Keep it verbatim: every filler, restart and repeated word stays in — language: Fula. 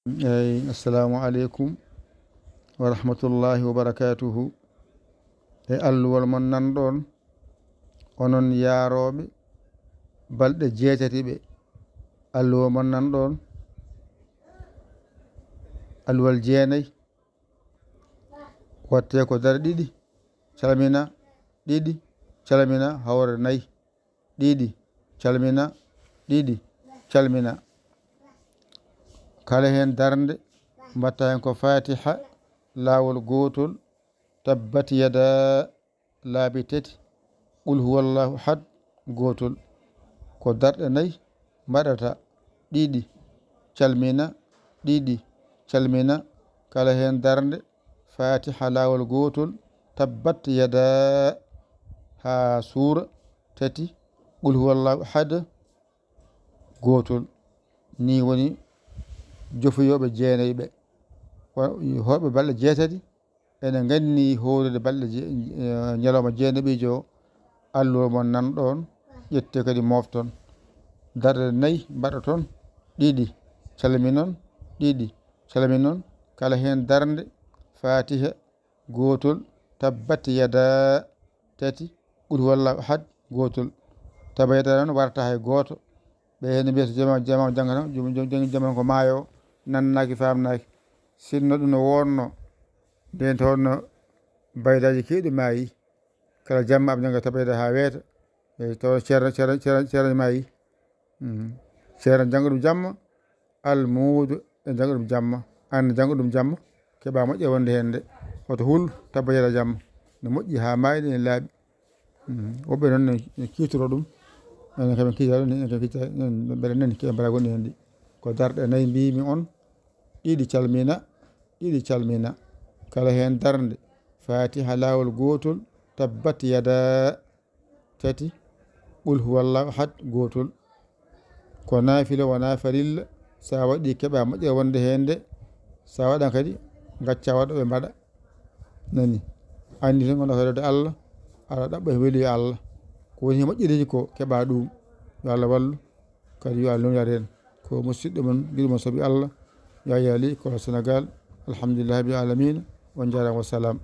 Eyi, assalamu aleykum wa rahmatullahi wa barakatuhu. E alluwal mon nan ɗon, onon yaarooɓe balɗe jeetati ɓe. Alluwal mon nan ɗon, alluwal jeenay, watte ko dara ɗiɗi, calmina, ɗiɗi, calmina, hawra nay, ɗiɗi, calmina, ɗiɗi, calmina. Kala heen darnde, mbatta heen ko Fatiha, laawol gootol, tabbat yada, laabi tati, qul huwallahu ahad, gootol. Ko darɗe nay mbaɗata, ɗiɗi, calmina, ɗiɗi, calmina. Kala heen darnde, Fatiha, laawol gootol, tabbat yada, haa suura, tati, qul huwallahu ahad, gootol. Ni woni jofuyooɓe jeenay ɓe. Wa-, hoɗɓe balɗe jeetati, ene nganni hoorude balɗe je-, eh, ñalawma jeenaɓiijo o, alluwal mon nan ɗon, ƴette kadi mofton. Darɗe nay mbaɗoton, ɗiɗi, calminon, ɗiɗi, calminon, kala heen darnde, Fatiha, gootol, tabbat yada, tati, qul huwallahu ahad, gootol. Tabbat yada noon warata hay gooto. Ɓe heen mbiyata jama, jama janngata, jom, jom, jom, jama ko maayo, nannaaki, faamnaaki. Sinno ɗum no wonno, nden tawno baydaaji keewɗi maayi. Kala jamma aɓe njannga tabbat yada haa weeta. Eyi, tawa ceerno, ceerno, ceerno, ceerno maayi. Mhm. Ceerno jannga ɗum jamma, almuudo e jannga ɗum jamma, aan jannga ɗum jamma, keɓa moƴƴe wonde heen de. Woto hul, tabba yara jamma. Ne moƴƴi haa maayi, ne laaɓi. Mhm. Woɓɓe noon ne, ne kiitoro ɗum. Enen kam en kiitata ɗum, enen kam en kiitata, enen mbeɗa nani keɓe mbaɗa gonɗi heen ɗi. Ko darɗe nay mbiymi on, ɗiɗi calmina, ɗiɗi calmina. Kala heen darnde, Fatiha laawol gootol, tabbat yada, tati, qul huwallahu ahad, gootol. Ko naafila, wonaa farilla. So a waɗi, keɓa moƴƴere wonde heen de. So a waɗan kadi, ngacca waɗa ɓe mbaɗa. Nani? Anndi tan ko nafaa rewde Allah, aɗa ɗaɓɓa e weliyo Allah. Ko woni heen moƴƴereeji ko, keɓa ɗum. Yo Allah wallu, kadi yo Allah newnu en. Ko musiɗɗo mon, giɗo mon sabi Allah, Yaya Ly, ko Sénégal. Alhamdulillahi rabbil alamina. On njaaraama, wa salaam.